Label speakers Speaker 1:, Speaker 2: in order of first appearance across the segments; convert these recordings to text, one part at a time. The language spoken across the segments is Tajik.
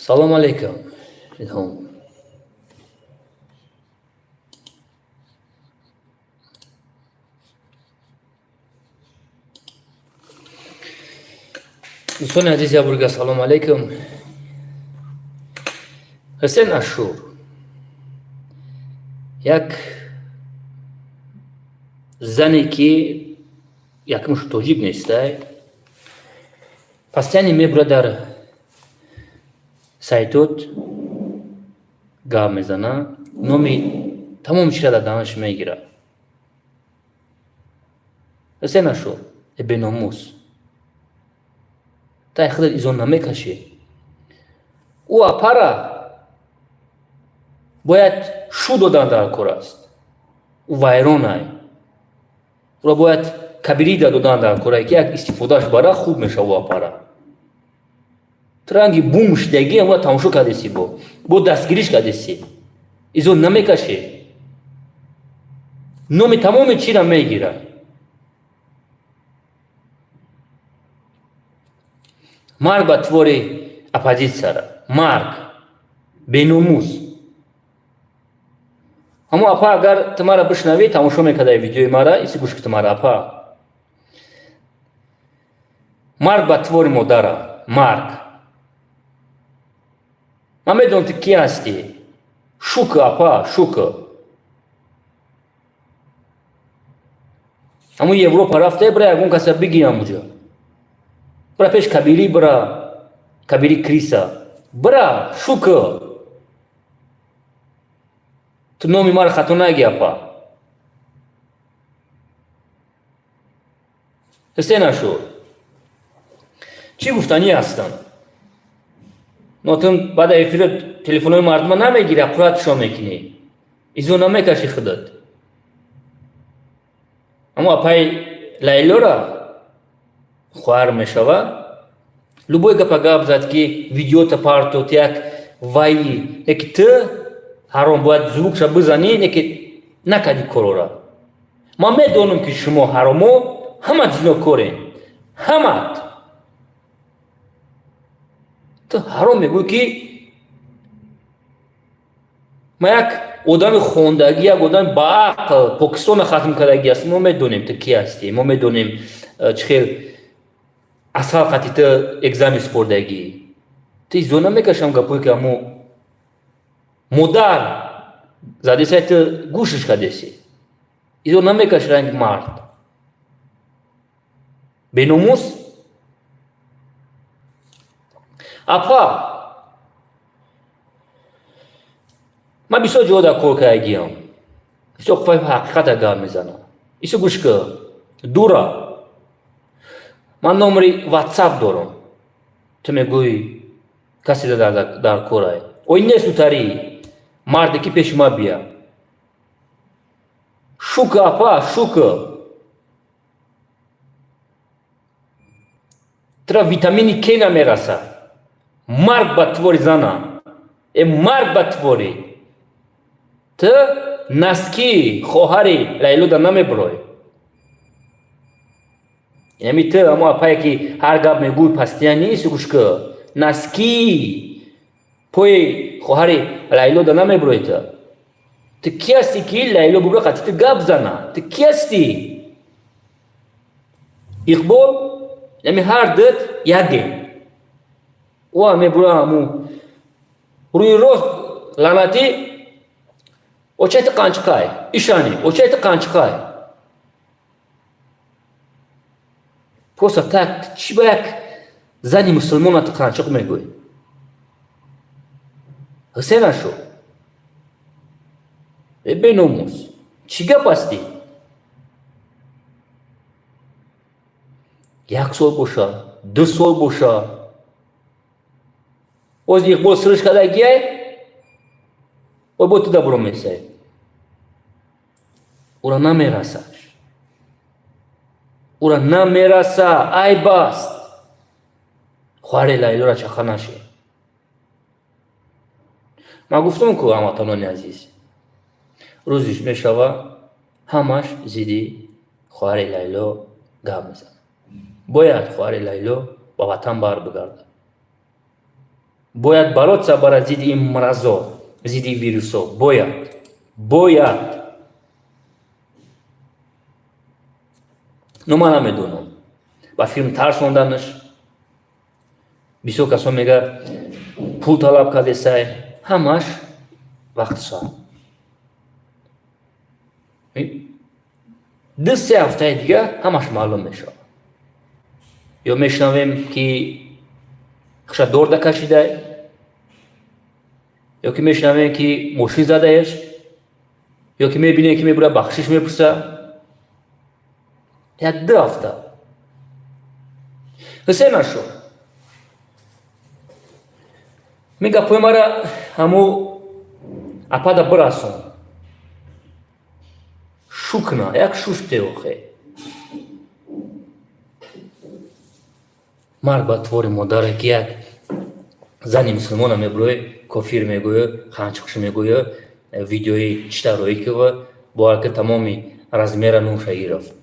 Speaker 1: Салому алейкум, Илҳом. Дӯстони азиз, як борга салому алейкум. Ҳусен Ашур, як зане, ки якмуш тоҷик нестай, постоянно мебурад, дар сайтот гап мезана, номи тамоми чиза дар даҳанаш мегирад. Ҳусен Ашур, э беномус, тай худат изон намекашӣ. Ӯ апара бояд шу додан дар кор аст. Ӯ вайронай, ӯро бояд кабирида додан дар корай, ки як истифодааш бара, хуб мешава. Ӯ апара ту ранги бум шидагӣ, ама тамошо кардеси, бо дастгириш кардеси, изон намекашӣ. Номи тамоми чира мегирад. Марг ба твори оппозитсияра, марг, беномус. Ҳамо апа, агар ту мара бишнавӣ, тамошо мекардаи видеои мара, иси гӯш ки ту мара, апа, марг ба твори модара, марг. Ман медонам, ту кӣ ҳастӣ. Шукр, апа, шукр. Ҳамун Европа рафта, бира, ягон каса бигир, ҳамуҷа бира, пеш кабирӣ бира, кабири криса бира, шукр. Ту номи маро хато наги, апа. Ҳусен Ашур, чӣ гуфтанӣ ҳастам? Нотун баъд эфира телефонҳои мардума намегирӣ, аккуратшон мекунӣ, изо намекашӣ худат. Аммо апаи Лайлора хоҳар мешава, любой гапа гап зад, ки видеота партот, як ваи неки ту ҳаром бояд звукша бизанӣ, неки накади корора. Ман медонам, ки шумо ҳаромо ҳама зинокорем, ҳамат. Ту ҳаром мегӯӣ, ки ман як одами хондагӣ, як одами баақл, Покистона хатм кардагӣ аст. Мо медонем, ту кӣ ҳастӣ, мо медонем, чӣ хел асал қати ту экзамен супордагӣ. Ту изо намекашам гапое, ки амо модар задесай, ту гӯшиш кардеси, изо намекаши ранги мард, беномус. Апа, ман бисёр ҷо дар кор кардагиам, бисёр хуфаи ҳақиқата гап мезанам. Исо гӯш кӣ, дура. Ман номери Ватсап дорам. Ту мегӯӣ, касе дар корай ой нест, утарӣ марде, ки пеши ма бия. Шукр, апа, шукр. Тура витамини К намерасад. Марг ба твори зана, э, марг ба твори. Ту носки хоҳари Лайлода намебурой. Ями ту, амо апае, ки ҳар гап мегӯй, постоянно нест, гӯш кӣ, носки пои хоҳари Лайлода намебурой. Ту кӣ ҳастӣ, ки Лайло бубра, қати ту гап зана? Ту кӣ ҳастӣ, Иқбол? Ями ҳар дут яге ӯ мебура, ҳаму рӯи рост лаънатӣ. Очаи ту қанчиқай? Ишани, очаи ту қанчиқай? Просто так чӣ ба як зани мусулмона ту қанчиқ мегӯӣ? Ҳусейн ашу. Э беномус. Чӣ гап ҳастӣ? Як сол боша, 2 сол боша. Оз Иқбол сириш кардагиай? Ой бо ту дабро месай. Ура намерасад. Ура намераса, айб аст. Хоҳари Лайлоро чаха нашед. Ман гуфтам ку, ҳамватанони азиз, рӯзиш мешава, ҳамаш зидди хоҳари Лайло гап мезанад. Бояд хоҳари Лайло ба ватан бар бигардад. Бояд бороться бара зидди ин мразо, зидди вирусо. Бояд. Бояд. Ну ман намедонам. Ба филм тарсонданаш бисёр касон мегӯяд, пул талаб кардесай, ҳамаш вақтша. 2-3 ҳафтаи дига ҳамаш маълум мешавад. Ё мешунавем, ки хуша дорда кашидай, ё ки мешунавем, ки мошин задаеш, ё ки мебинем, ки мебурад, бахшиш мепурса. 1-2 ҳафта. Ҳусейн ашу. Ми гапҳои мара ҳаму апада бирасон. Шу куна, як шуш теохе. Марг ба твори модаре, ки як зани мусулмона мебурӯй, кофир мегӯё, ханчиқш мегӯё, видеои чита роӣ кива, бовар ки тамоми размера нумша гирифт.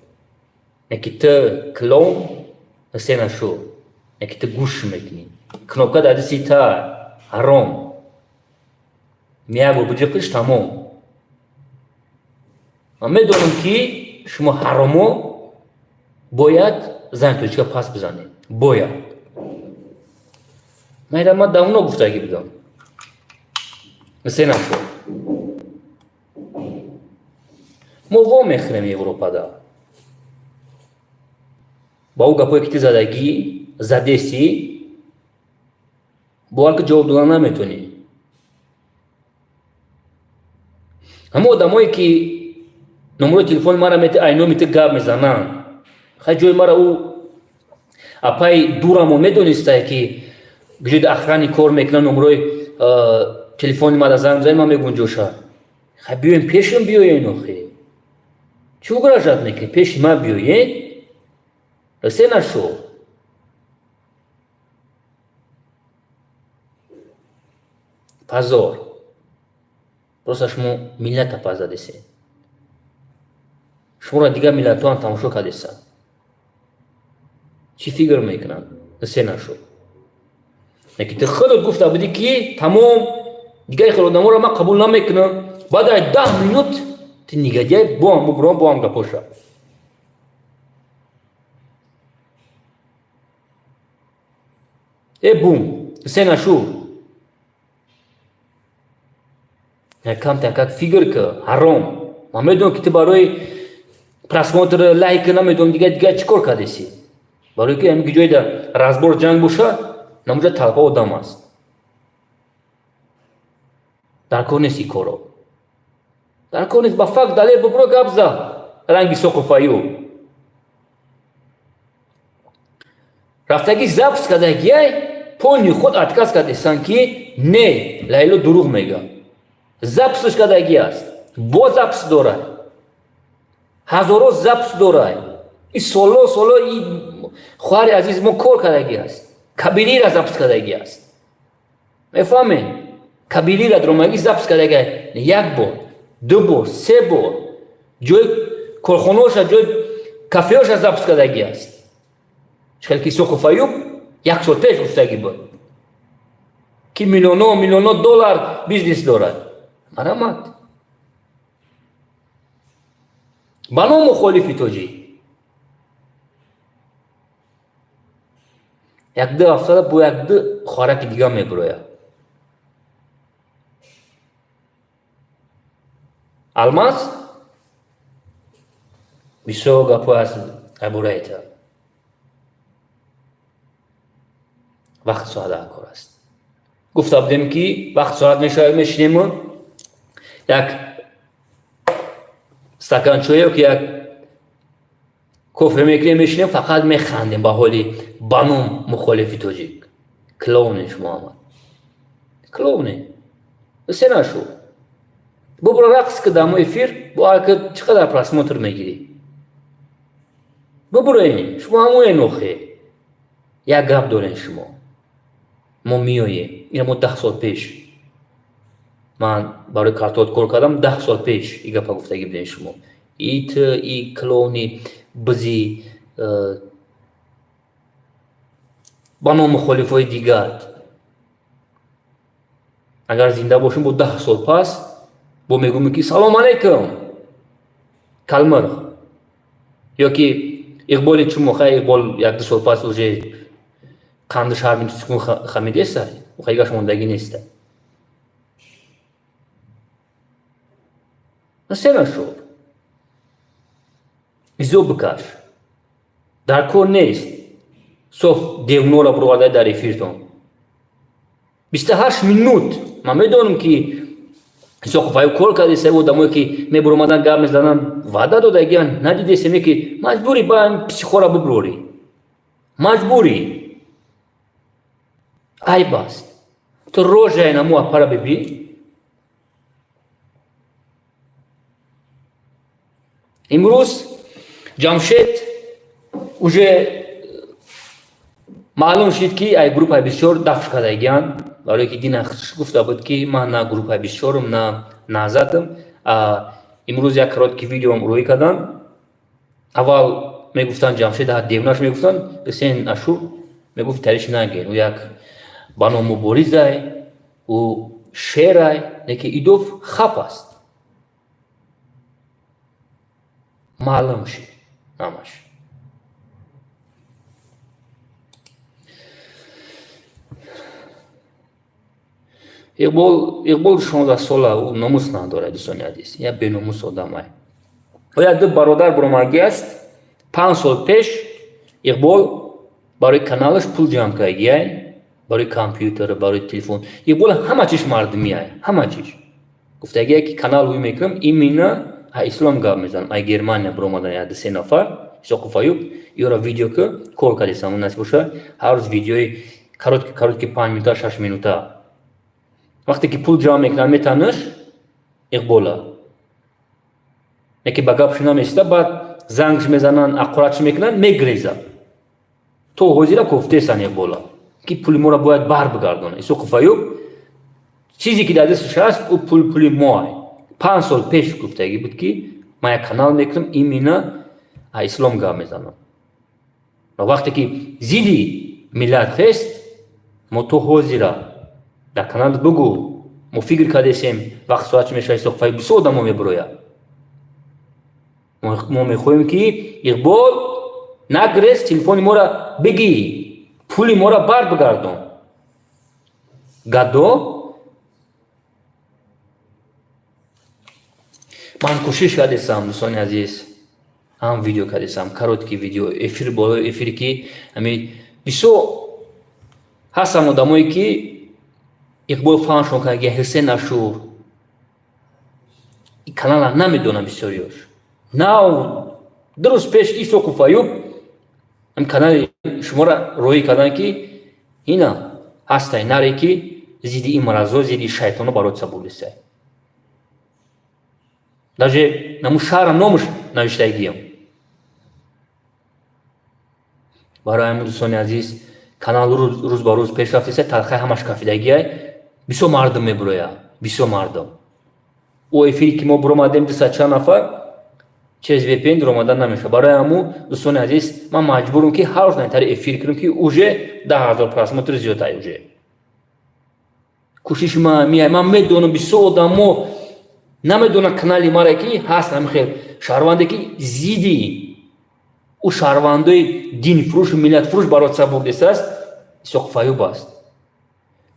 Speaker 1: Яки ту клоун Ҳусейн ашу, яки ту гӯш мекунӣ. Кнопка дар дасти та, ҳаром. Як бор биҷиқиш, тамом. Ман медонам, ки шумо ҳаромо бояд зани тоҷика пас бизанед. Бояд. Ман ира ман давно гуфтагӣ будам. Ҳусейн ашу. Мо во мехӯрем Европада. Ба ӯ гапҳое, ки ту задагӣ, задесӣ, бовар ки ҷавоб додан наметонӣ. Ҳама одамое, ки номерои телефони мара мети, ай номи ту гап мезананд. Хай, ҷои мара ӯ апаи дурамон медонистае, ки ҷои охрани кор мекунад, номерои телефони мара занг бизанед, ман мегӯм ҷоша. Хай, биёем, пешам биёен охе. Чӣ угрожать мекунед? Пеши ман биёед? Се нашо. Позор. Просто шумо миллата пас задесед. Шуморо дигар миллатҳоам тамошо кардесанд. Чӣ фикр мекунанд? Се нашо. Яки ту худат гуфта будӣ, ки тамом, дигари хел одаморо ман қабул намекунам. Баъд аз 10 минут ту негодяй боам бубуром, боам гапоша. Э бум, се нашу. Якам как фикр ка, ҳаром. Ман медонам, ки ту барои просмотр, лайк, намедонам, дигар дигар чӣ кор кардеси. Барои ки ҳамин ҷойда разбор ҷанг боша, намуҷа толпа одам аст. Дар кор нест ин коро. Дар кор нест, ба факт далел бубуро, гап за. Ранги соқу фаю. Рафтагӣ запись кардагиай, полный худ отказ кардесан, ки не, Лайло дурӯғ мега. Записш кардагӣ аст. Бо запись дорад. Ҳазорҳо запись дорад. И соло соло и хоҳари азизи мо кор кардагӣ аст. Кабирира запись кардагӣ аст. Мефаҳмед? Кабирира дромагӣ запись кардагӣ як бор, 2 бор, 3 бор. Ҷои корхонаоша, ҷои кафеоша запись кардагӣ аст. Чӣ хел ки Исоқов Аюб як сол пеш гуфтагӣ буд, ки миллионҳо миллионҳо доллар бизнес дорад. Марамат. Ба ном мухолифи тоҷик. 1-2 ҳафтада бо 1-2 хоҳараки дига мебурояд. Алмаз бисёр гапҳо аст дар бораи ту. Вақт соат дар кор аст. Гуфта будем, ки вақт соат мешавад, мешинему як стакан чой ё ки як кофе мекунем, мешинем, фақат механдем ба ҳоли ба ном мухолифи тоҷик. Клоуне шумо омад. Клоуне. Се нашу. Бубро, рақс ки дамо эфир, бо ки чӣ қадар просмотр мегирӣ. Бубуроен, шумо ҳамоен охе. Як гап дорен шумо. Мо меоем. Ина мо 10 сол пеш ман барои картот кор кардам, 10 сол пеш и гапа гуфтагӣ будем шумо. И ту, и клоуни бизи ба ном мухолифҳои дигар. Агар зинда бошем, бо 10 сол пас бо мегӯем, ки салом алейкум, калмирғ ё ки Иқболи чумо. Хай, Иқбол як ду сол пас уже қанди шарбин сукун хамидеса, хайгаш мондагӣ неста. Се нашуд. Изо бикаш. Дар кор нест. Соф девнора буроварда дар эфиртон. 28 минут ман медонам, ки Исоқов кор кардеса, одамое ки мебуромадан, гап мезананд, ваъда додагиан, надидесеме, ки маҷбурӣ ба психора бубурорӣ. Маҷбурӣ. Айб аст. Ту рожаи наму апара бибин. Имрӯз Ҷамшед уже маълум шуд, ки ай группаи бисёр дафш кардагиянд, барое ки Дина гуфта буд, ки ман на группаи бисёрум, на Наҳзатам. Имрӯз як короткий видеом рӯӣ карданд. Аввал мегуфтанд, Ҷамшед девнаш мегуфтанд, Ҳусейн Ашур мегуфт, тариш наген, ӯ як ба ном муборизай, ӯ шерай, лекин идов хап аст. Маълум шуд ҳамаш. Иқбол 16 сола, ӯ номус надорад, дӯстони азиз, як беномус одамай. Як ду бародар буромагӣ аст. 5 сол пеш Иқбол барои каналаш пул ҷамъ кардагиай, барои компютер, барои телефон. Иқбол ҳама чиш мардумиай, ҳама чиш. Гуфтагие, ки канал ӯй мекунам, именно ай ислом гап мезанам. Ай Германия буромадан як ду се нафар, Исоқов Аюб, ёра видео ки кор кардесам, насиб боша, ҳар рӯз видеои короткий короткий, 5 минута, 6 минута. Вақте ки пул ҷамъ мекунад, метанаш Иқбола, яке ба гапш намеиста, баъд зангш мезананд, аққуратш мекунанд, мегрезад. То ҳозира кофтесан Иқбола, ки пули моро бояд бар бигардонад. Исоқов Аюб чизе ки дар дасташ ҳаст, ӯ пул пули моай. 5 сол пеш гуфтагӣ буд, ки ман як канал мекунам, именно ислом гап мезанам. Ва вақте ки зидди миллат хест, мо то ҳозира дар каналат бугӯ, мо фикр кардесем, вақт соат чӣ мешавад, Исоқов Аюб бисёр одамо мебурояд. Мо мехоҳем, ки Иқбол нагрез, телефони моро бигӣ, пули моро бар бигардон, гадо. Ман кӯшиш кардесам, дӯстони азиз, ҳам видео кардесам, короткий видео, эфир болои эфир, ки ами бисёр ҳастанд одамое, ки Иқбол фаҳмшон кард, Ҳусен Ашур канала намедонам бисёриёш. Нав 2 рӯз пеш Исоқов Аюб ам канали шуморо роҳӣ карданд, ки ина ҳастай наре, ки зидди ин маразо, зидди шайтоно барои бурдисай. Даже наму шаҳра номаш навиштагиям. Барои ҳамин, дӯстони азиз, канал рӯз ба рӯз пеш рафтеса, талхай ҳамаш кафидагиай, бисёр мардум мебурояд, бисёр мардум. О эфире ки мо буромадем, дусад чанд нафар, через VPN дуромадан намешавад. Барои ҳаму, дӯстони азиз, ман маҷбурам, ки ҳар рӯз найтари эфир кунам, ки уже 10 000 просмотр зиёдай уже. Кӯшиши ман миай, ман медонам, бисёр одамо намедонанд канали мара, ки ҳаст ҳамин хел шаҳрванде, ки зидди ӯ шаҳрвандои динфурӯшу миллатфурӯш барот сабурдесааст, Исоқов Аюб аст.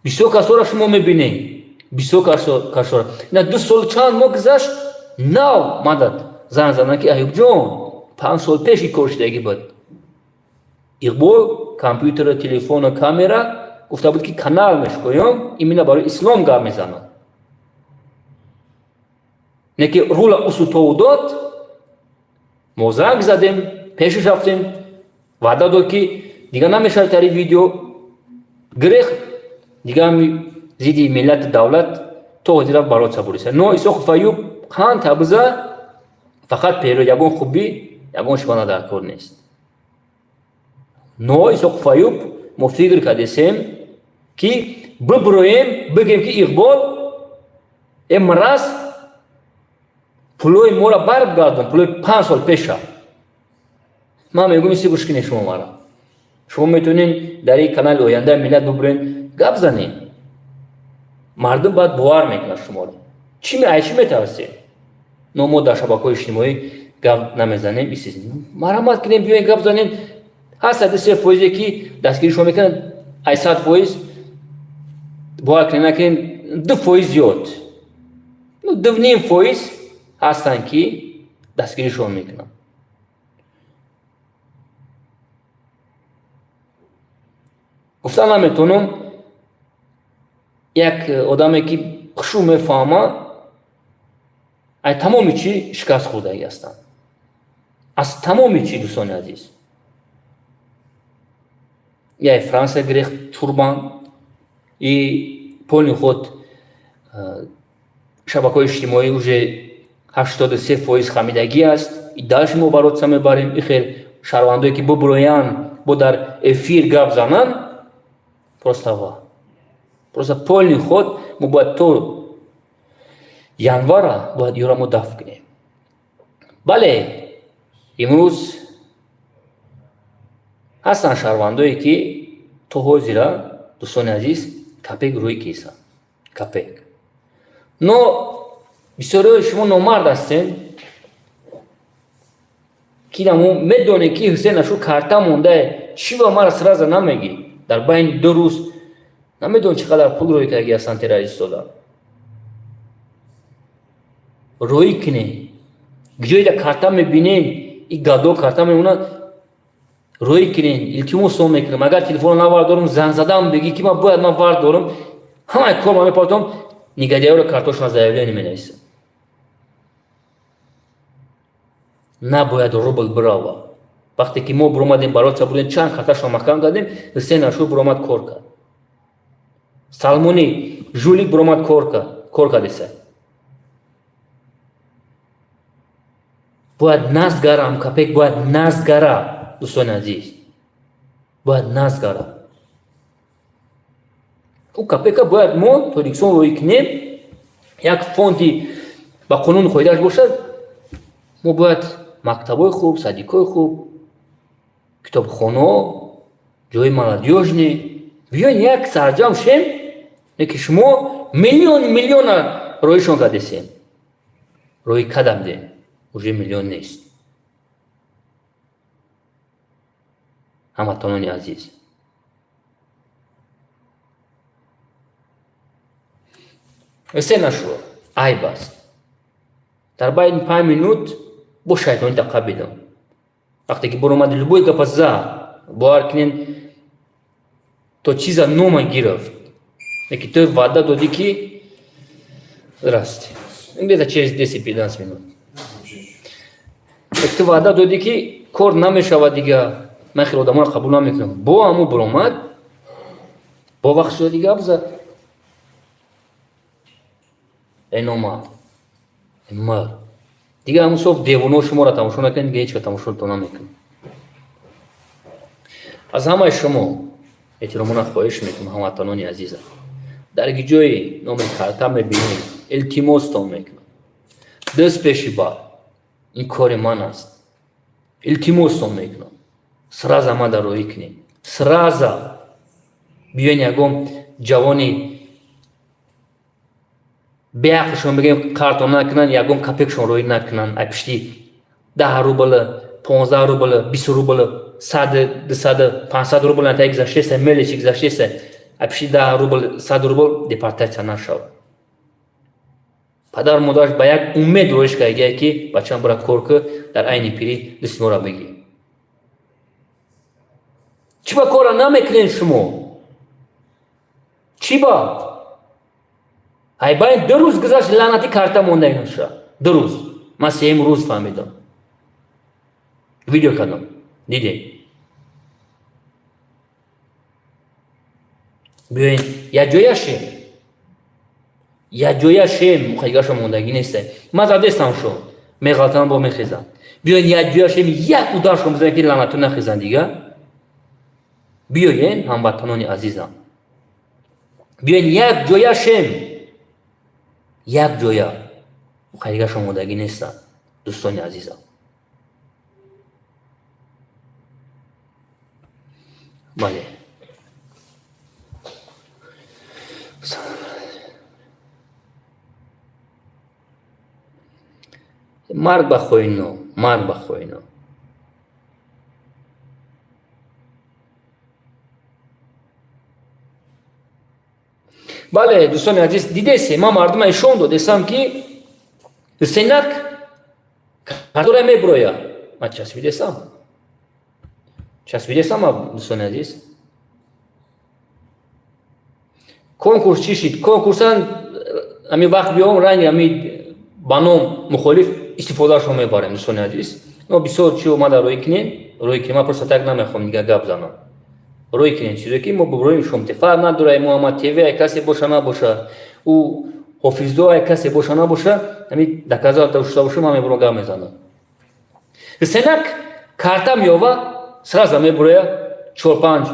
Speaker 1: Бисёр касоро шумо мебинед, бисёр касоро. Ина 2 сол чанд моҳ гузашт. Нав мадад занг задан, ки Аюбҷон, 5 сол пеш ин кор шудагӣ буд. Иқбол компютера, телефона, камера гуфта буд, ки канал мешкоём, именно барои ислом гап мезанам. Не ки рула усутову дод. Мо занг задем, пешаш рафтем, ваъда дод, ки дигар намешавад тари видео гирех, дигар зидди миллати давлат то ҳозира бороться буриса. Но Исоқов Аюб қанд табиза фақат перо, ягон хубӣ, ягон шибана дар кор нест. Но Исоқов Аюб, мо фикр кардесем, ки биброем, бигем, ки Иқбол, э мразь, пулои моро баргардон, пулои 5 сол пеша. Ман мегӯм, иси гӯш кинед, шумо мара, шумо метавонед дар ин канали Ояндаи миллат бибурен, гап занед, мардум баъд бовар мекунад шуморо. Чи ай чӣ метарсед? Но мо дар шабакаҳои иҷтимоӣ гап намезанем. Марҳамат кунем, биёен, гап занем. Ҳаст 3 фоизе, ки дастгири шумо мекунад. Ай 100%, бовар кунед, накунед, 2% зиёд, 2,5% ҳастанд, ки дастгири шумо мекунанд. Гуфта наметавонам, як одаме, ки хушу мефаҳмад, ай тамоми чӣ шикаст хӯрдагӣ ҳастанд, аз тамоми чӣ. Дӯстони азиз, яй Франсия гирехт турбан и полный худ шабакаҳои иҷтимоӣ уже 83% хамидагӣ аст. И дальше мо бороться мебарем. И хел шаҳрвандое, ки буброянд, бо дар эфир гап зананд, просто ва просто полный ход мо бояд то январа бояд ёра мо дафт кунем. Бале, имрӯз ҳастанд шаҳрвандое, ки то ҳозира, дӯстони азиз, копейк рӯи кисанд, копейк. Но бисёриҳои шумо номард ҳастем, ки намо медонед, ки Ҳусейн Ашур карта мондае. Чӣ ба мара сразу намегӣ? Дар байни 2 рӯз намедонӣ чӣ қадар пул рӯй кардаги ҳастанд террористода. Рӯӣ кунед, ҷоеда карта мебинем, и гадо карта мемонад, рӯӣ кунед. Илтимосон мекунам, агар телефонро навардорам, занг задам, бигӣ, ки ман бояд ман вардорам, ҳамаи кор ман мепартом, негодяй ро картошона заявление менависам. Набояд рубл бирава. Вақте ки мо буромадем, бороться будем, чанд карташро маҳкам кардем. Ҳусейн Ашур буромад, кор кард. Салмони жулик буромад, кор кард, кор кардеса. Бояд назгарам копейк, бояд назгара, дӯстони азиз, бояд назгара ӯ копейка. Бояд мо Тоҷикистон рӯй кунем, як фонди ба қонуни қоидааш бошад. Мо бояд мактабҳои хуб, садик ҳои хуб, китобхонаҳо, ҷои молодёжный, биён, як сарҷам шем. Не ки шумо миллион миллиона роишон кардесем, рои кадамдем, уже миллион нест. Ҳамватанони азиз, се нашуд, айб аст. Дар байни 5 минут бо шайтони тақабидам. Вақте ки баромади, любой гапа за, бовар кунед, то чиза нома гирифт. Леки ту ваъда додӣ, ки здрасте, где-то через 10-15 минут. Ту ваъда додӣ, ки кор намешавад, дига ман хеле одаморо қабул намекунам. Бо ҳамун баромад, бо вақт шуда, дига гап зад. Эй номард, мар, дига ҳамун соф девоно шуморо тамошо накунед, дига ҳеч ка тамошотон намекунад. Аз ҳамаи шумо эҳтиромона хоҳиш мекунам, ҳамватанони азизам, дар ҷое номи карта мебинем, илтимостон мекунам, даст пеши бар, ин кори ман аст, илтимостон мекунам, сразу мада роҳӣ кунем, сразу биёен, ягон ҷавони беақлшон бигем, қартон накунанд, ягон копейк шон роҳӣ накунанд. Ай пишти 10 рубл, 15 рубл, 20 рубл, 100, 200, 500 рубл ната гузаштеса, мелочи гузаштеса. Ай пишти 10 рубл, 100 рубл депортатсия нашавад. Падару модараш ба як умед роиш кардагие, ки бачаам бара кор ку, дар айни пирӣ дасти моро бигир. Чӣ ба кора намекунед шумо? Чӣ ба? Ай байн 2 рӯз гузашт, лаънатӣ карта монда иноша. 2 рӯз. Ман сеюм рӯз фаҳмидам. Видео кардам. Дидем. Биёен якҷоя шем. Якҷоя шем, муқайигаша мондагӣ несте. Ман задестам шо. Меғалтам, бо мехезам. Биёен якҷоя шем, як ударшон бизанем, ки лаънату нахезан дига. Биёен, ҳамватанони азизам. Биёен якҷоя шем. Якҷоя. Муқайигаша мондагӣ нестанд, дӯстони азизам. Бале. Марг ба хоино, марг ба хоино. Бале, дӯстони азиз, дидесе, ман мардума ишон додесам, ки Сенак кардора меброя. Ман часпидесам. Часпидесам, дӯстони азиз. Конкурс чӣ шид? Конкурсан ами вақт биём, ранги ами ба ном мухолиф истифодаашро мебарем, дӯстони азиз. Но бисёр чи омада рӯй кунем, рӯй кунем, ман просто так намехоҳам дигар гап занам. Рӯй кунем чизе ки мо буброем шум. Фарқ надора, Муҳаммад ТВ ай касе боша набоша, ӯ Ҳофиздо ай касе боша набоша, ами доказать дошта боша, ман мебурам, гап мезанам. Сенак карта меёва, сразу мебуроя, 4-5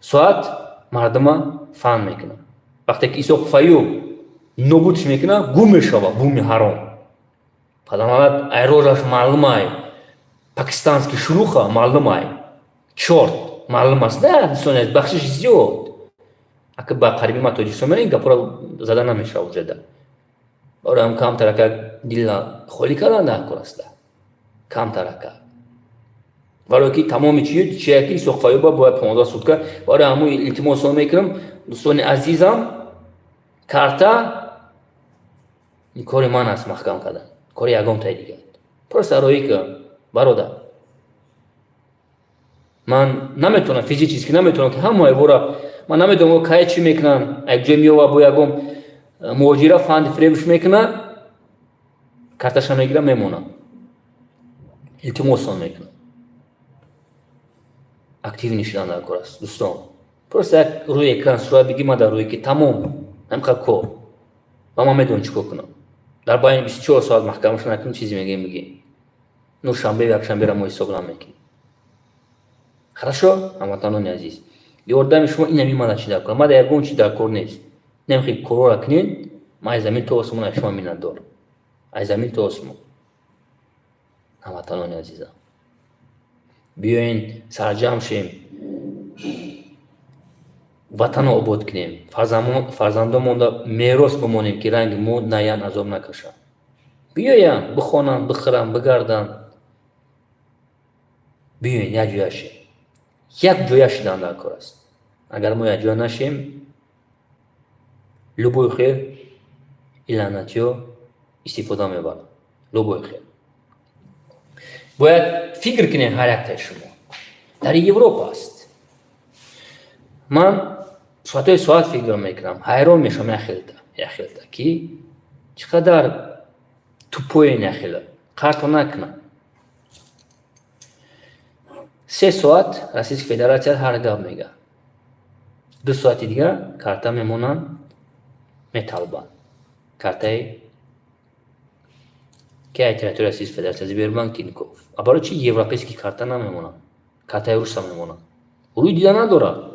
Speaker 1: соат мардума фан мекунад. Вақте ки Исоқ Фаюб нобудш мекунад, гум мешава, буми ҳаром. Падамалат айрожаш маълумай, пакистанский шлюха маълумай, чорт маълум аст, да, дӯстони азиз, бахшиш зиёд. Ака ба қариби ма Тоҷикистон мерем, гапро зада намешава уҷада. Бароям камтарака дила холӣ кардан дар кор аст, камтарака. Барое ки тамоми чи чия ки Исоқ Фаюба бояд 15 сутка, барои ҳамун илтимосҳо мекунам, дӯстони азизам, карта ин кори ман аст маҳкам кардан, кори ягонтаи дигар. Просто роӣ ка, бародар. Ман наметавонам, физически наметавонам, ки ҳамаи вора ман намедонам, кай чӣ мекунанд, як ҷой меёва, бо ягон муҳоҷира фанди фиребш мекунад, карташа мегирам, мемонам. Илтимосон мекунам. Активный шудан дар кор аст, дӯстон. Просто як рӯи экран сурат бигир, ман дар рӯи ки тамом, ҳамин кор. Ва ман медонам чӣ кор кунам. Дар байни 24 соат маҳкамаша накунем, чизе мегӯем, бигем. Ну шанбе, якшанберо мо ҳисоб намекунем. Хорошо, ҳамватанони азиз. Ёрдами шумо инами мана чӣ дар кор. Мада ягон чи дар кор нест. Намехоҳед корора кунед, ман аз замин то осмон аз шумо миннатдор. Аз замин то осмон. Ҳамватанони азизам. Биёен сарҷамъ шем. Ватанро обод кунем. Фарзандонмонда мерос бимонем, ки ранги мо наян, азоб накашанд. Биёянд, бихонанд, бихӯранд, бигарданд. Биёен якҷоя шем. Якҷоя шудан дар кор аст. Агар мо якҷоя нашем, любой хел ин лаънатиҳо истифода мебаранд. Любой хел. Бояд фикр кунем ҳар яктаи шумо. Дар Европа аст. Ман соатҳои соат фикр мекунам, ҳайрон мешавам яхелта, ки чӣ қадар тупоен яхела. Қарто накунам. 3 соат Российская Федерация ҳар гап мегӯяд. 2 соати дигар карта мемонанд, металбанд. Картаи ки ай территория Российской Федерация, Сбербанк, Тинькофф. А барои чи европейский карта намемонанд? Картаи руса мемонанд. Рӯй дида надорад.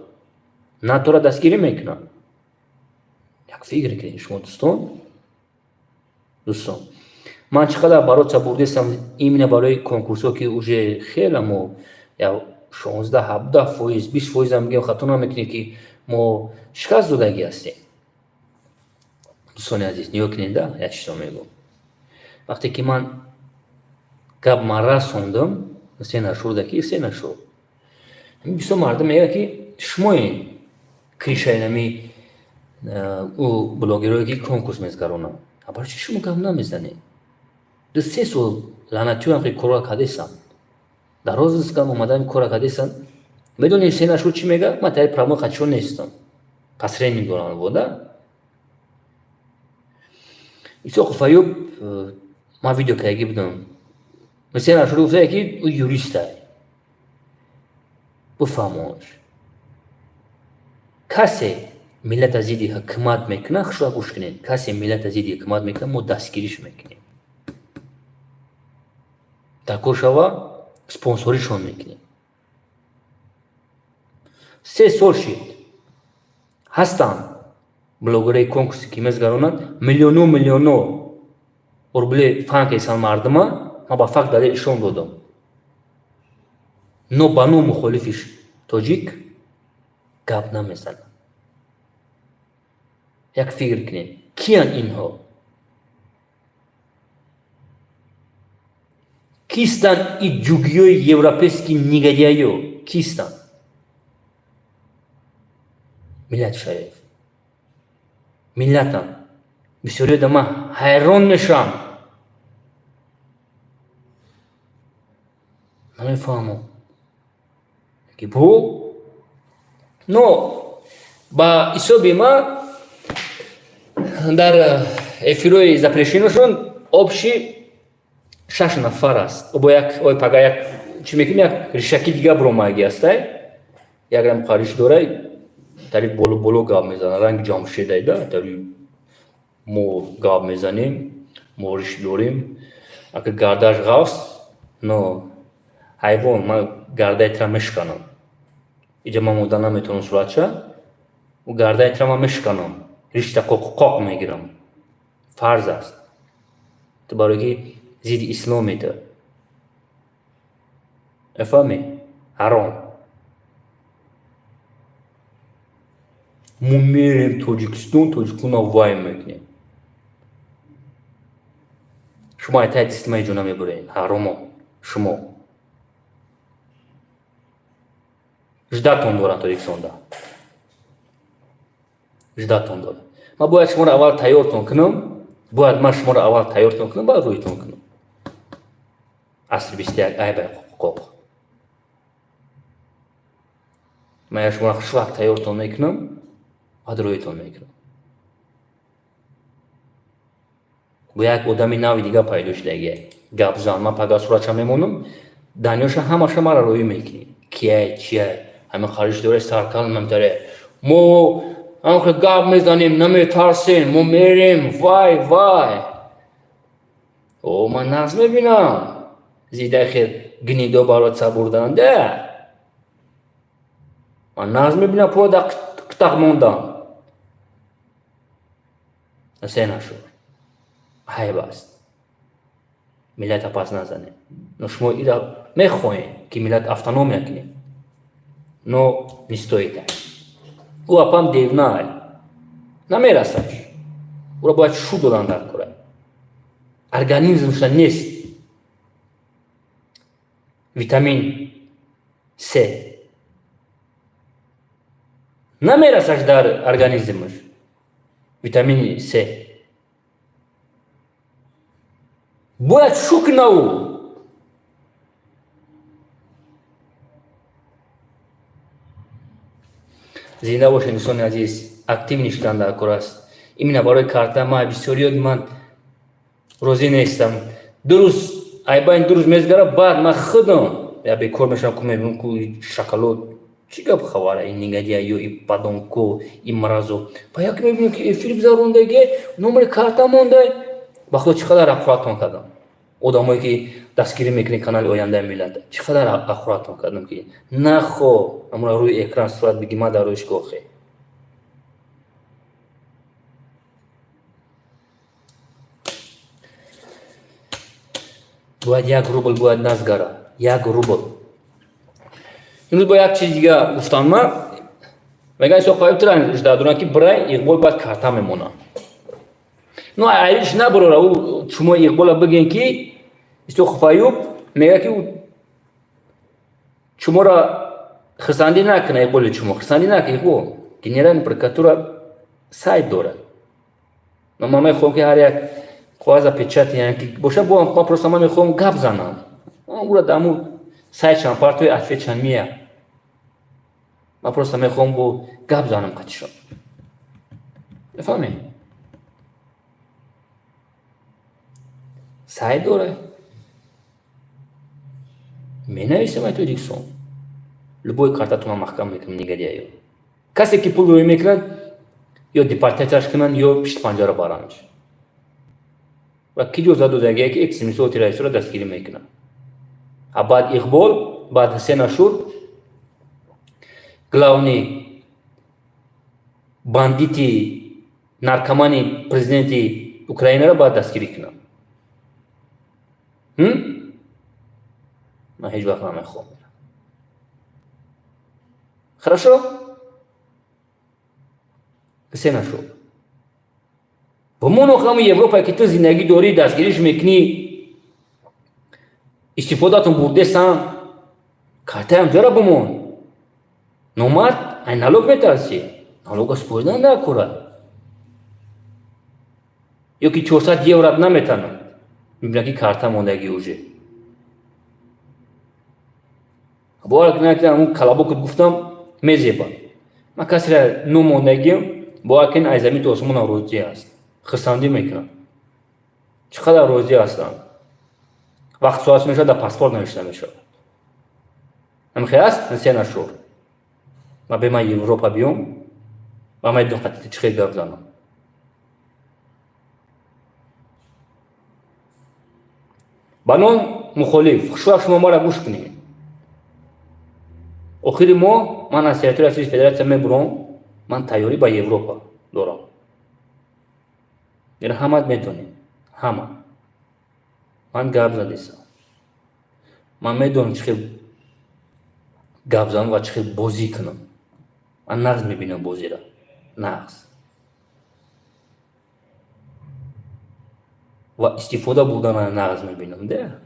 Speaker 1: Надора, дастгирӣ мекунад. Як фикр кунед шумо, дӯстон. Дӯстон. Ман чӣ қадар бороться бурдестам именно барои конкурсҳо, ки уже хеле мо 16, 17%, 20%-ам бигем, хато намекунем, ки мо шикаст додагӣ ҳастем. Дӯстони азиз, нигоҳ кунед, да, як чизо мегӯм. Вақте ки ман гап ман расондам, се нашурда ки се нашуд. Бисёр мардум мегӯяд, ки шумоед крышаи нами ӯ блогерое, ки конкурс мезгаронанд. Барои чӣ шумо гап намезанед? 2-3 сол лаънатиёам хе корро кардесам. Дар розыскам омадан корро кардесам. Медонӣ Ҳусейн Ашур чӣ мега? Ман тари проблема хачо нестам. Посредник дорам вода. Исоқов Аюб, ман видео кардагӣ будам. Ҳусейн Ашур гуфта, ки ӯ юрист ай. Бифаҳмонаш. Касе миллата зидди ҳукумат мекунад, хушро гӯш кунед. Касе миллата зидди ҳукумат мекунад, мо дастгириш мекунем. Дар кор шава, спонсоришон мекунем. 3 сол шид. Ҳастанд блогерои конкурсе, ки мезгаронанд миллиону миллионо рубле фан кесан мардума. Ман ба факт далел ишон додам. Но ба ну мухолифи тоҷик гап намезанад. Як фикр кунед, киянд инҳо? Кистанд и ҷугиёи европейский негодяйё? Кистанд? Миллат шариф миллатам. Бисёриёда ман ҳайрон мешавам, намефаҳмам, ки бу но ба ҳисоби ман дар эфирҳои запрещено шон общий шаш нафар аст. Бо як ой пага як чӣ мекунем, як ришаки дига буромаги астай, як рам қариш дорай, тари боло боло гап мезанад, ранги Ҷамшедай да, тари мо гап мезанем, мо риш дорем. Ака гардаш ғафс, но ҳайвон, ман гардаи тра мешканам. Иҷа ман мода наметавонам суратша, гардаи тра ман мешканам, ришта қоқ мегирам. Фарз аст ту, барое ки зидди исломе ту, мефаҳмӣ? Ҳаром. Мо мерем Тоҷикистон, тоҷикона вай мекунем. Шумо айтаи дистима иҷо намебуред, ҳаромо. Шумо ждатон дорам Тоҷикистонда, ждатон дорам. Ман бояд шуморо аввал тайёртон кунам, бояд ман шуморо аввал тайёртон кунам, баъд рӯйтон кунам. Асри 21 айбай қоқ. Ман шуморо хушвақт тайёртон мекунам, баъд рӯйтон мекунам. Бо як одами нави дига пайдо шудагия, гапзан. Ман пага суратша мемонам, данёша ҳамаша мара рӯӣ мекунӣ. Кияй, чияй, ҳама хариш дора, саркал намтаре. Мо ҳамхе гап мезанем, наметарсем, мо мерем, вай вай. О, ман нағз мебинам зидаи хел гнидо барот сабурданда. Ман нағз мебинам пула дар қитақ мондан. Се нашуд, айб аст. Миллата пас назанем. Но шумо ира мехоҳем, ки миллат автономия кунем, но не стоит. Ӯ апам девнай намерасаш, ӯро бояд шу додан дар кора. Организмша нест витамин С, намерасаш дар организмаш витамини С. Бояд шу куна ӯ. Зинда бошед, дӯстони азиз. Активный шудан дар кор аст. Именно барои карта ман бисёриёт ман розӣ нестам. 2 рӯз айбайн, 2 рӯз мезгара, баъд ман худам я бекор мешавам, ку мебинам, ку шакало чӣ гап хабара, ин негодяй ё и подонко, и мразо. Ба як мебинам, ки эфир гузарондаге, номери карта мондай. Ба худо, чӣ қадар ақуратон кардам, одамое ки дастгирӣ мекунед канали Ояндаи миллат, чӣ қадар ақуратон кардам, ки нахо амра рӯи экран сурат биги, ма дар рӯиш гохе. Бояд 1 рубл бояд назгара, 1 рубл. Имрӯз бо як чиз дига гуфтам. Ман мегӯям, Исоқ тра жда дорам, ки бирай Иқбол бояд карта мемонад. Ну, айш набарора, ӯ шумо Иқбола бигӯен, ки Исоқов Аюб мегӯяд, ки ӯ шуморо хирсандӣ накунад. Иқболи шумо хирсандӣ накунад. Иқбол генеральный прокуратура сайт дорад. Но ман мехоҳам, ки ҳар як коғаза печати ки боша, бо ман просто ман мехоҳам гап занам. Ура даму сайтшан партои ответшан мия. Ман просто мехоҳам бо гап занам қатишон. Мефаҳмед? Сайт дора. Менависам ай Тоҷикистон. Любой картатонро маҳкам мекунам, негодяйё. Касе ки пул рӯй мекунад, ё депортатсияш кунанд, ё пишти панҷара барандш. Ва ки ҷоза додагие, ки экстремистҳо, террористҳоро дастгирӣ мекунанд? А баъд Иқбол, баъд Ҳусен Ашур, главный бандити наркомани президенти Украинаро бояд дастгирӣ кунанд. Ман ҳеҷ вақт намехоҳам. Хорошо? Ҳусен Ашур. Бимон охир ҳамун Европае, ки ту зиндагӣ дорӣ, дастгириш мекунӣ, истифодатон бурдесан, картаям ҷара бимон. Номард, ай налог метарсӣ. Налога супоридан накура. Ё ки 400 еврат наметананд. Мебинад, ки карта мондагӣ уже. Бовар кунед, ҳамун калабокат гуфтам мезебад. Ман касеро номондагиам, бовар кунед, аз замин то осмонам розӣ аст. Хурсандӣ мекунам. Чӣ қадар розӣ ҳастам. Вақт соат мешавад, дар паспорт навишта мешавад. Ҳамихел аст? Ҳусен Ашур. Ма бе ман Европа биём, ва ман медонам қатъи чӣ хел гап занам. Ба ном мухолиф, хушвақт шумо маро гӯш кунед. Охири моҳ ман аз территорияи Российской Федерация мебурам, ман тайёрӣ ба Европа дорам. Инро ҳамат медонед, ҳама. Ман гап задесам. Ман медонам, чӣ хел гап занам ва чӣ хел бозӣ кунам. Ман нағз мебинам бозиро. Нағз. Ва истифода бурдана нағз мебинам, да?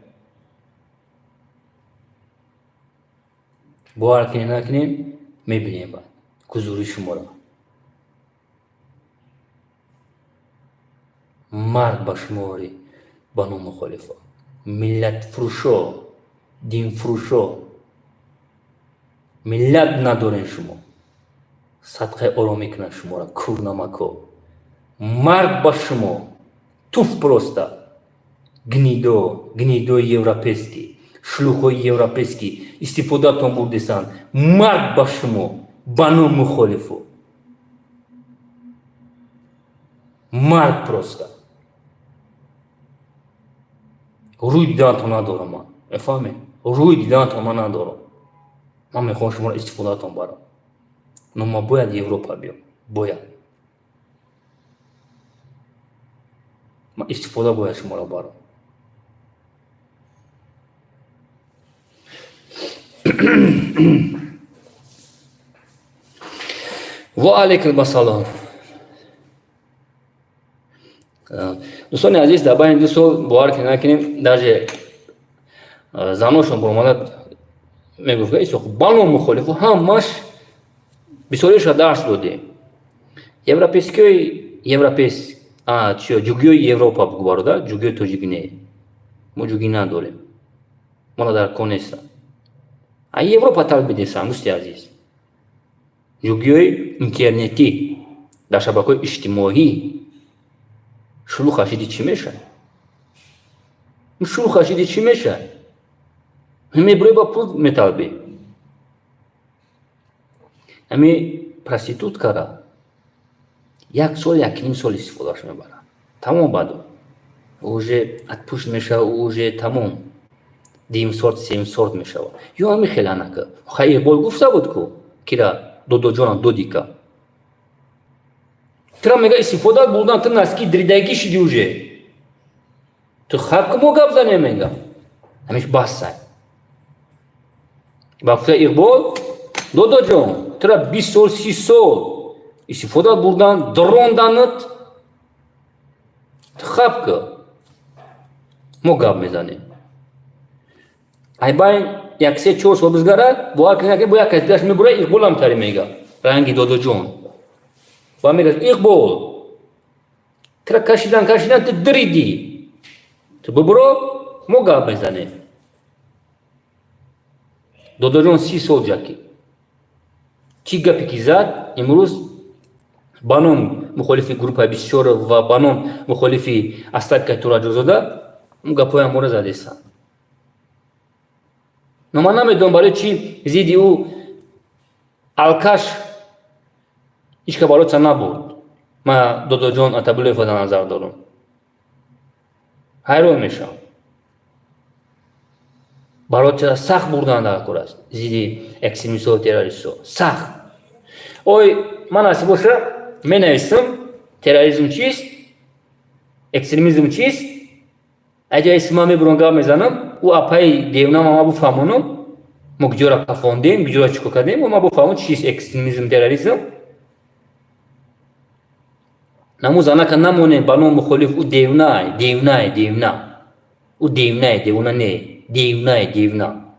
Speaker 1: Бовар кунед, накунед, мебинем баъд ҳузури шуморо. Марг ба шумори ба мухолифо. Миллатфурӯшо, динфурӯшо. Миллат надорен шумо. Садқаи оромӣ кунад шуморо, курнамако. Марг ба шумо. Туф просто. Гнидо, гнидои европейский, шлюхои европейский истифодатон бурдесанд. Марг ба шумо, ба ном мухолифо. Марг просто. Рӯй диданатон надорам ман. Мефаҳмед? Рӯй диданатон ман надорам. Ман мехоҳам шуморо истифодатон барам. Но ман бояд Европа биём. Бояд. Ман истифода бояд шуморо барам. Ва алайкум ассалом. Дӯстони азиз, дар байни 2 сол, бовар ки накунем, даже заношон баромада мегуфт, ки исоқ бано мухолифу ҳамаш бисёриша дарс додем. Европейскиёи европейс, чиё, ҷугиёи Европа бугу, бародар, ҷугиёи тоҷик не. Мо ҷугӣ надорем. Мона дар кор нестам. А Европа талбидесам, дӯсти азиз. Ҷугиёи интернетӣ, дар шабакаҳои иҷтимоӣ шулу хашиди чӣ мешавад? Шулу хашиди чӣ мешавад? Мебурӣ, ба пул металбӣ. Ҳами проституткара як сол, 1,5 сол истифодааш мебарад. Тамом, баъду уже отпущен мешавад, уже тамом. Дуюм сорт, сеюм сорт мешавад. Ё ҳами хел анака. Хай, Иқбол гуфта буд ку, кира додоҷона додика. Тура мега истифода бурдан, ту носки дридагӣ шиди уже. Ту хаб ку, мо гап занем, мега. Ҳамиш бассай. Ба гуфта Иқбол, додоҷон, тура 20 сол, 30 сол истифода бурдан, дронданат, ту хаб ку. Мо гап мезанем. Ай байн як се чор сол бизгарад, бовар кунед, бо як кас дигаш мебура, Иқболам тари мега. Ранги додоҷон. Ва мегӯяд: Иқбол, Тура кашидан, кашидан, ту диридӣ. Ту бубуро, мо гап мезанем. Додоҷон 30 сол ҷакӣ. Чӣ гапе ки зад, имрӯз ба ном мухолифи группаи 24 ва ба ном мухолифи Астадкай Тураҷозода он гапҳои амора задестанд. Но ман намедонам, барои чӣ зидди ӯ алкаш ҳеч ка бороться набурд. Ман Додоҷон Атабулоева дар назар дорам. Ҳайрон мешавам. Бороться сахт бурдан дар кор аст зидди экстремистҳо, террористҳо. Сахт. Ой, ман насиб боша, менависам терроризм чист, экстремизм чист. Аҷа исма мебурам, гап мезанам, ӯ апаи девна ма буфаҳмонам, мо куҷора кафондем, куҷора чӣ кор кардем, ма буфаҳмон чист экстремизм, терроризм. Наму занака намонем ба ном мухолиф, ӯ девнай, девнай, девна. Ӯ девнай, девона не, девнай, девна.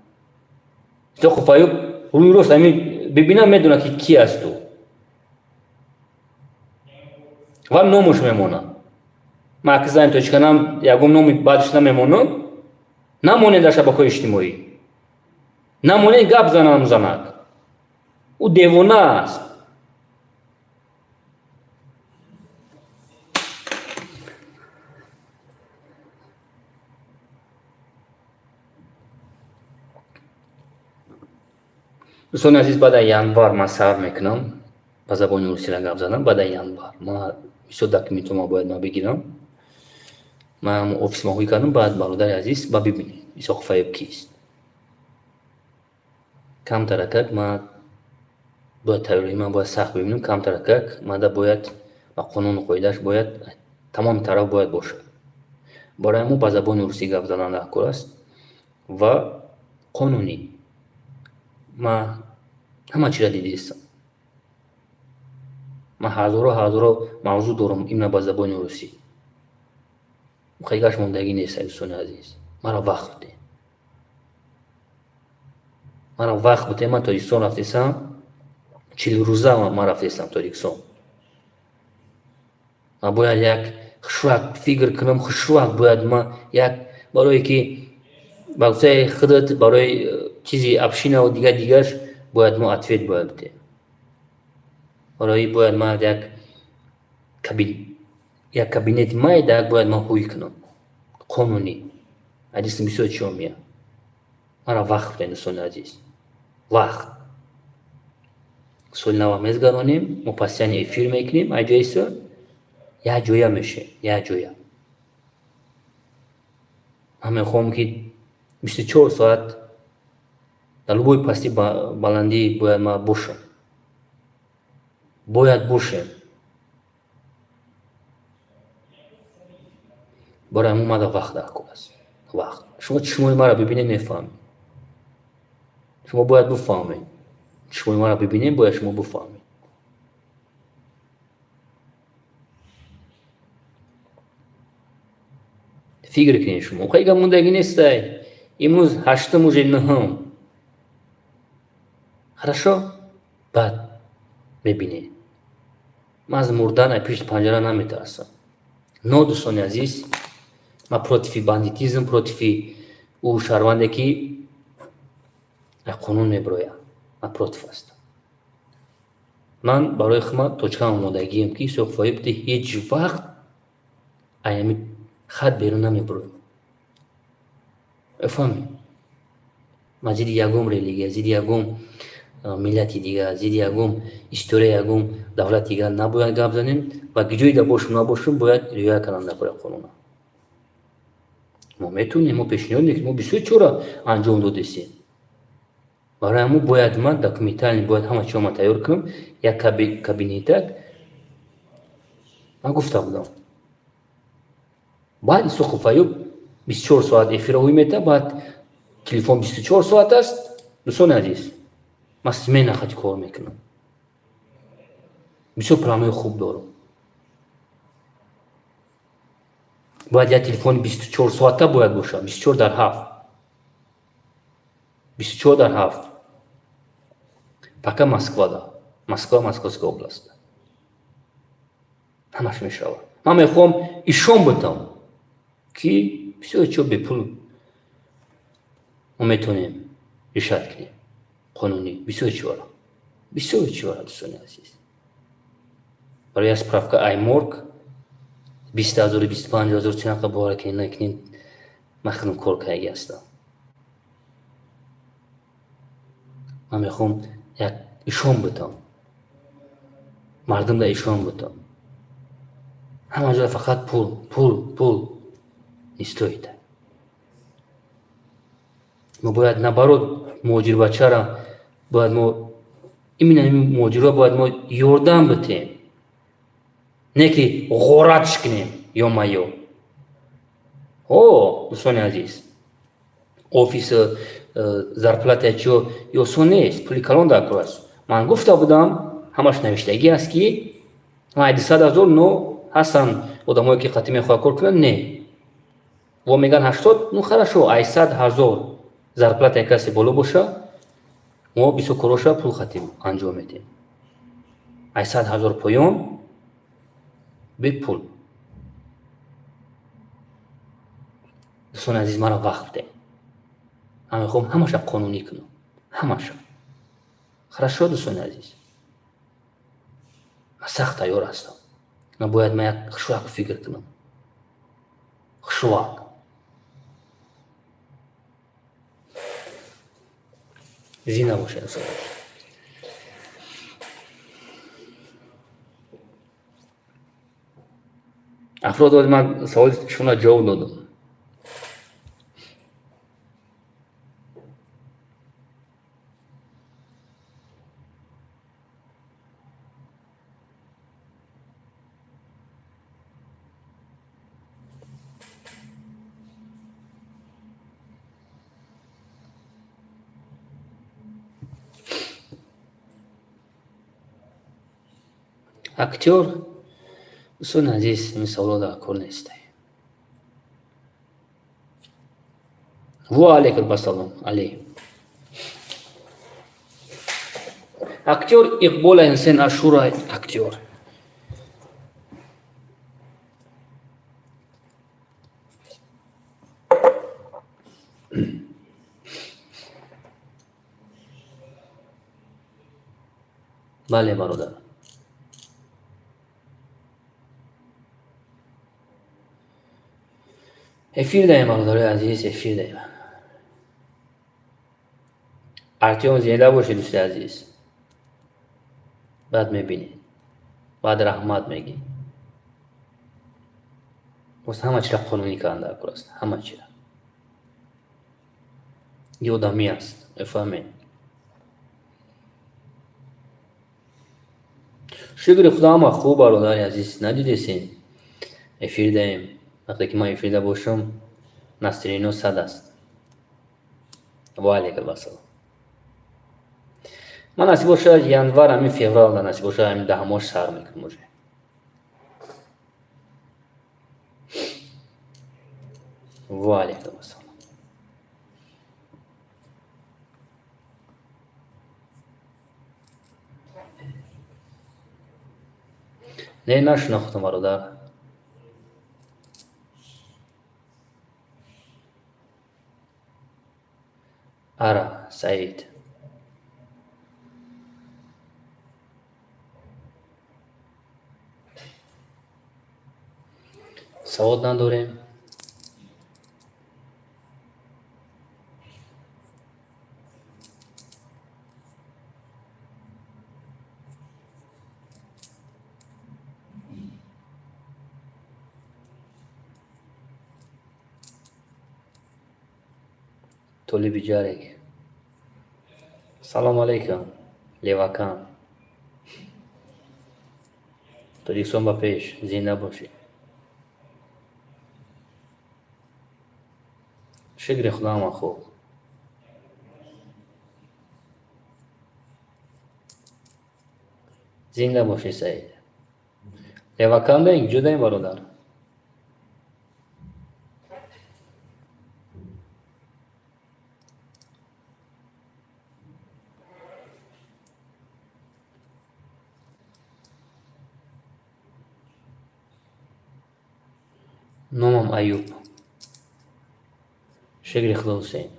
Speaker 1: Исоқов Аюб рӯи рост ами бибинам, медонад, ки ки аст ӯ. Ва номуш мемонад. Ман аки зани тоҷиканам ягон номи бадш намемонам. Намонед дар шабакаҳои иҷтимоӣ. Намонед гап занам занак. Ӯ девона аст. Дӯстони азиз, баъд аз январ ман сар мекунам ба забони русира гап задан. Баъд аз январ ман бисёр документҳо бояд ман бигирам. Ман офис ма ҳуй кардам, баъд, бародари азиз, ба бибинед Исоқов Аюб кист. Камтаракак ман бояд тайёрии ман бояд сахт бибинам, камтаракак мада бояд ба қонуну қоидааш бояд тамоми тараф бояд бошад. Барои мо ба забони русӣ гап задан дар кор аст ва қонунӣ. Ман ҳама чизро дидистам. Ман ҳазорҳо, ҳазорҳо мавзӯъ дорам именно ба забони русӣ. Хайгаш мондагӣ нест, дӯстони азиз. Маро вақт бидед. Маро вақт бидед, ман Тоҷикистон рафтесам, 40 рӯза ман рафтесам Тоҷикистон. Ман бояд як хушрак фикр кунам, хушрак бояд ман як барое ки ба гуфтаи худат, барои чизи общинаву дигар дигарш бояд мо ответ бояд бидем. Барои бояд ман як кабинети майда бояд ман ҳуй кунам. Қонунӣ. Ҳадисам бисёр чиҳо меяд. Маро вақт бидед, дӯстони азиз. Вақт. Соли нава мезгаронем, мо постоянно эфир мекунем, аҷоиса як ҷоя мешем, як ҷоя. Ман мехоҳам, ки 24 соат дар любой пасти баландӣ бояд ман бошам. Бояд бошем. Барои ҳамон мада вақт дар кор аст. Вақт. Шумо чишмои маро бибинед, мефаҳмед. Шумо бояд бифаҳмед. Чишмои маро бибинед, бояд шумо бифаҳмед. Фикр кунед шумо. Хай, гап мондагӣ нестай. Имрӯз ҳаштум, уже нуҳум. Хорошо? Баъд мебинед. Ман аз мурдан аз пишти панҷара наметарсам. Но, дӯстони азиз, ман против бандитизм, против ӯ шаҳрванде, ки аз қонун мебирояд. Ман против ҳастам. Ман барои худман точкам омодагием, ки Исоқов Аюб ҳеҷ вақт аями хат берун намебирояд. Мефаҳмед? Ман зидди ягон религия, зидди ягон миллати дигар, зидди ягон историяи ягон давлати дигар набояд гап занем ва ҷойда бошум набошум бояд риоя кардан дар бораи қонуна. Мо метавонем, мо пешниҳод мекунем, мо бисёр чора анҷом додестем. Барои ҳамон бояд ман документально бояд ҳама чиро ман тайёр кунам, як кабинетак ман гуфта будам. Баъд Исоқов Аюб 24 соат эфирро ҳуй метавад, баъд телефон 24 соат аст. Дӯстони азиз, ман смена хати кор мекунам. Бисёр планҳои хуб дорам. Бояд як телефони 24 соата бояд бошад, 24 дар 7. 24 дар 7. Пока Москвада. Москва, Московская область. Ҳамаш мешавад. Ман мехоҳам ишон бутам, ки бисёр чиҳо бепул мо метавонем решать кунем қонунӣ, бисёр чиҳоро, бисёр чиҳоро, дӯстони азиз. Барои як справка ай морг 20 000, 25 000 чӣ бовар кунед накунед, ман худам кор кардаги ҳастам. Ман мехоҳам як ишон бутам, мардумда ишон бутам. Ҳама ҷода фақат пул, пул, пул не стоит. Мо бояд, наоборот, муҳоҷирбачара бояд мо, именно муҳоҷирро бояд мо ёрдам битем, не ки ғоратш кунем. Ё-моё, о, дӯстони азиз, офис, зарплата чиё осон нест, пули калон дар кор аст. Ман гуфта будам, ҳамаш навиштагӣ аст, ки 200 000, но ҳастанд одамое, ки қатъӣ мехоҳад кор кунанд, не во мегӯянд 80. Ну хорошо, ай 100 000 зарплатаи касе боло боша, мо бисёр короша пул қатъӣ анҷом медиҳем. Ай 100 000 поён бепул. Дӯстони азиз, маро вақт бидеҳед, ман мехоҳам ҳамаша қонунӣ кунам, ҳамаша. Хорошо, дӯстони азиз, ман сахт тайёр ҳастам, но бояд ман як хушвак фикр кунам, хушвак. Зинда бошед, дӯстони. Афрод, ман саволи шуморо ҷавоб додам. Актёр, дӯстони азиз, ин саволо дар кор нестай. Ва алейкум ассалом, али. Актёр Иқбол Ҳусен Ашура, актёр. Бале, бародар. Эфир даем, бародарои азиз, эфир даем. Артём, зинда бошед, дӯсти азиз. Баъд мебинед, баъд раҳмат мегӣ. Боз ҳама чира қонунӣ кардан дар кор аст, ҳама чира. Ин одамӣ аст, мефаҳмед. Шукри Худо, ҳама хуб, бародари азиз, надидесен? Эфир даем. Вақте ки ман эфирда бошам, настроение сад аст. Ва алейкум ассалом. Ман насиб бошад, январ, ҳамин февралда, насиб бошад, ҳамин 10 моҳ сар мекунам уже. Ва алейкум ассалом. Не, нашинохтам, бародар. Ара, Саид. Савод надорем. Толиби Ҷарек. Салому алейкум, Левакан. Тоҷикистон ба пеш, зинда бошед. Шукри Худо, ҳама хуб. Зинда бошед, Саид. Левакан даем, ҷо даем, бародар. Номам Аюб, шукри Худо, Ҳусейн.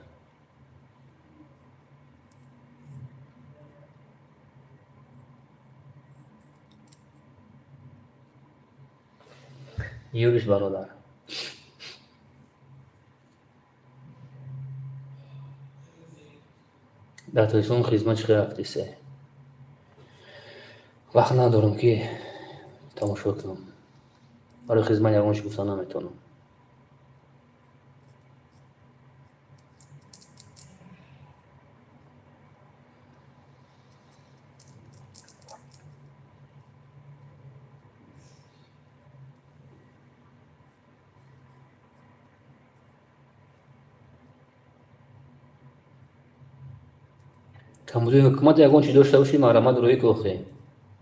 Speaker 1: Юрис, бародар, дар Тоҷикистон хизмат чӣ хел рафтисе? Вақт надорам, ки тамошо кунам. Барои хизмат ягон чӣ гуфта наметавонам. Камбудои ҳукумат ягон чӣ дошта бошӣ, марҳамат, рӯӣ ки, охе,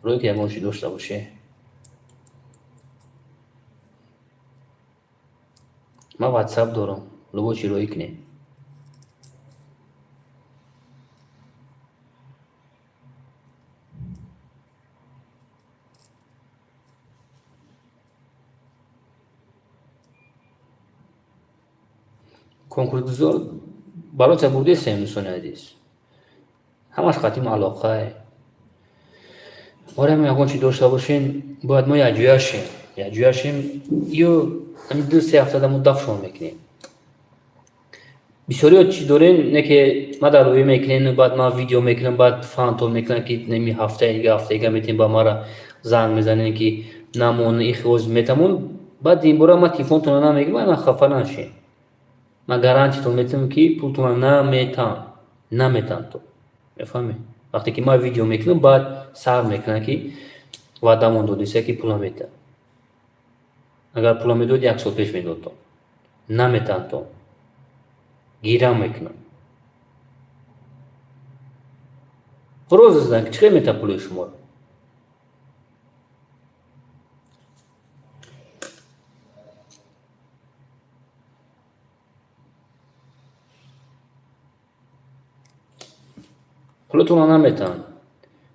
Speaker 1: рӯӣ ки, ягон чӣ дошта бошӣ. Ман Ватсап дорам, любой чӣ рӯӣ кунем. Конкурсгузор барота бурдесем, дӯстони азиз, ҳамаш қатъи алоқае. Барои ягон чӣ дошта бошем, бояд мо якҷоя шем, якҷоя шем ё ҳамин 2-3 ҳафтада мо дафшон мекунем. Бисёриҳо чӣ дорем, не ки ма дар рӯӣ мекунем, баъд ман видео мекунам, баъд фантом мекунам, ки неми ҳафтаи дига, ҳафтаи дига метавем, ба мара занг мезанем, ки намон ихроҷ метавон. Баъд ин бора ман телефонтонро намегирам, ман хафа нашем. Ман гарантиятон метавонам, ки пултонро наметам, наметам. То мефаҳмед, вақте ки ман видео мекунам, баъд сар мекунам, ки ваъдамон додиса, ки пула метам. Агар пула медод, як сол пеш медодтон. Наметам, то гирам мекунам. Роза зан, ки чӣ хел метам пули шуморо? Пулатонро наметаҳанд.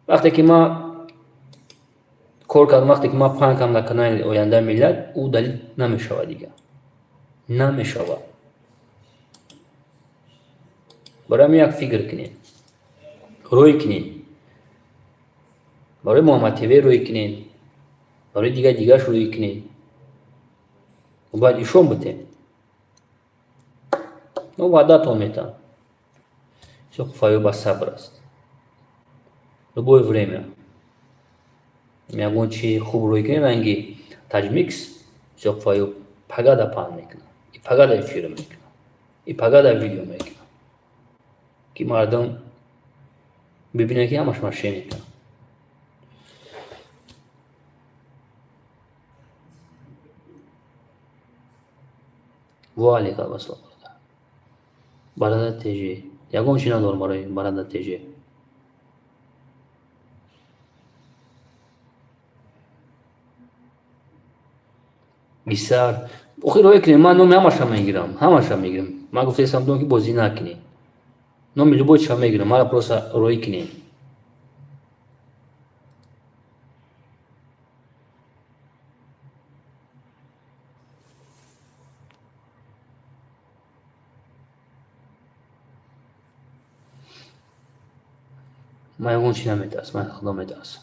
Speaker 1: Вақте ки ман кор кардам, вақте ки ман паҳн кардам дар канали Ояндаи миллат, ӯ далил намешавад, дигар намешавад. Барои ҳамин як фикр кунед, рӯй кунед, барои Муҳаммад ТВ рӯй кунед, барои дигар дигараш рӯй кунед. Бояд ишон бутем, но ваъдатон метаҳам. Бисёр ба сабр аст. Любое время ягон чи хуб рӯй кунед, ранги Таҷмикс, бисёр фаю пагада паҳн мекунад, и пагада эфир мекунад, и пагада видео мекунад, ки мардум бибинад, ки ҳамаш мошенника. Ва алейкум ассалом, бародар. Теже ягон чи надорам барои бародар Теже. Бисар охир рӯй кунем. Ман номи ҳамаша мегирам, ҳамаша мегирам. Ман гуфтаистам, ки бозӣ накунед, номи любой чиша мегирам, мара просто рӯй кунед. Ман ягон чи наметарсам, ман Худо метарсам.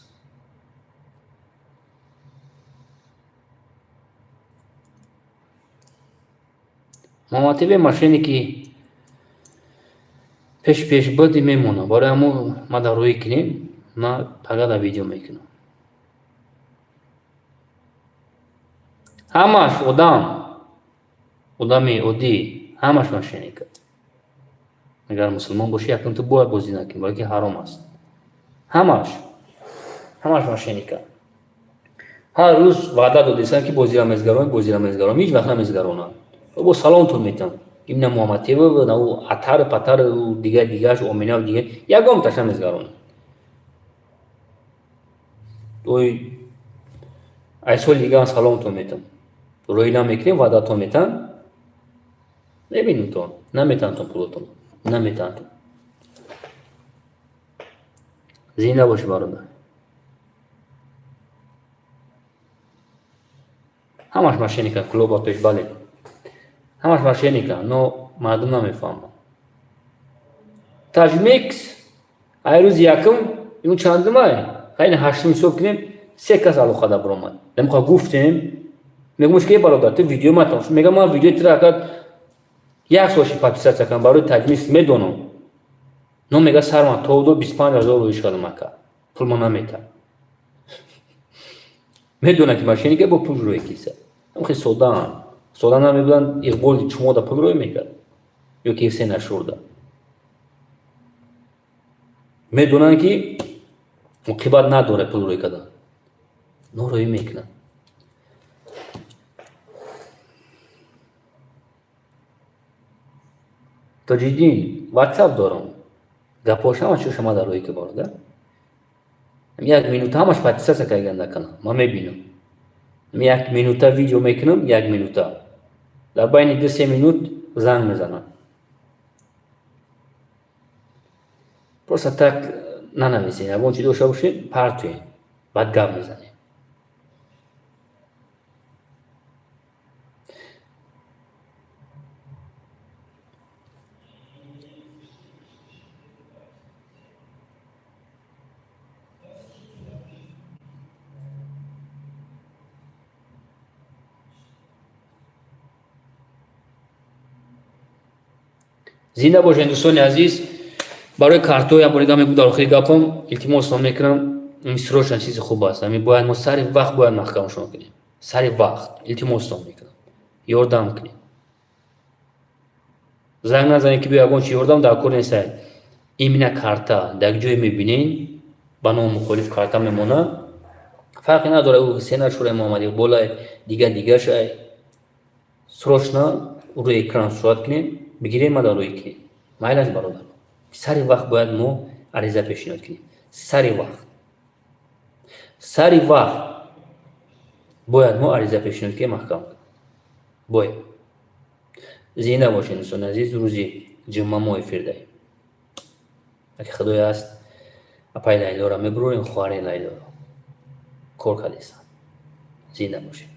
Speaker 1: Муҳаммад ТВ мошенники пеш пеш буди мемонад. Барои ҳамо ма дар рӯй кунем, ма пагада видео мекунам. Ҳамаш одам, одами оддӣ, ҳамаш мошенника. Агар мусулмон бошӣ, якум ту бояд бозӣ накунӣ, барои ки ҳаром аст. Ҳамаш, ҳамаш мошенника. Ҳар рӯз ваъда додистанд, ки бозира мезгаронем, бозира мезгаронем, ҳеҷ вақт намезгаронанд. Бо саломтон метавон имна Муҳаммад ТВ, ӯ атар патар, дигар дигараш, Омина, дигар ягонташ намезгаронад. Ой, ай соли дигар саломтон метавон, рӯй намекунем, ваъдатон метаҳанд, мебинитон, наметаҳандтон, пулотон наметаҳандтон. Зинда бошӣ, бародар. Ҳамаш мошенника, клуба пеш, бале, ҳамаш мошенника, но мардум намефаҳмад. Таҷмикс ай рӯзи якум, ину чандумай, хайни ҳаштум ҳисоб кунем, се кас алоқада биромад. Намехоҳ гуфтем, мегӯмш ки бародар, ту видео ма тамошо мегам, ман видеои тура акад як сол ши подписаться кардам, барои Таҷмикс медонам, но мега сарма то до 25 000 рӯиш кардам, ака, пул ма намета. Медонад, ки мошенника бо пул рӯй киса. Хеле содаанд, сода намебуданд, Иқболи чумода пул рӯй мекард ё ки се нашурда. Медонанд, ки оқибат надорад пул рӯй кардан, норӯӣ мекунанд. Тоҷиддин, Ватсап дорам, гапҳош ҳама чӯша ма дар рӯи ки бародар, як минута ҳамаш подписаться кардан накунам, ман мебинам, як минута видео мекунам, як минута, дар байни 2-3 минут занг мезанам. Просто так нанависед, ягон чи дошта бошед, партоед, баъд гап мезанем. Зинда бошед, дӯстони азиз. Барои картҳо як бори мегӯм, дар охири гапам илтимосон мекунам, ин срочно чизи хуб аст. Ами бояд мо сари вақт бояд маҳкамашон кунем, сари вақт. Илтимосон мекунам, ёрдам кунем. Занг назанед, ки биё ягон чи ёрдам дар кор нестад. Именно карта дар ҷое мебинед, ба номи мухолиф карта мемонад, фарқе надорад, ӯ Ҳусейн Шӯраи Муҳаммад Иқболай, дигар дигаршай, срочно рӯи экран сурат кунем, бигирем, ма дар рӯи кунем. Майлаш, бародар, сари вақт бояд мо ариза пешниҳод кунем, сари вақт, сари вақт бояд мо ариза пешниҳод кунем, маҳкам кунем бояд. Зинда бошед, дӯстони азиз. Рӯзи ҷумъа мо эфир даҳем, аки Худое аст. Апаи Лайлоро мебурорем, хоҳари Лайлоро кор кардесам. Зинда бошед.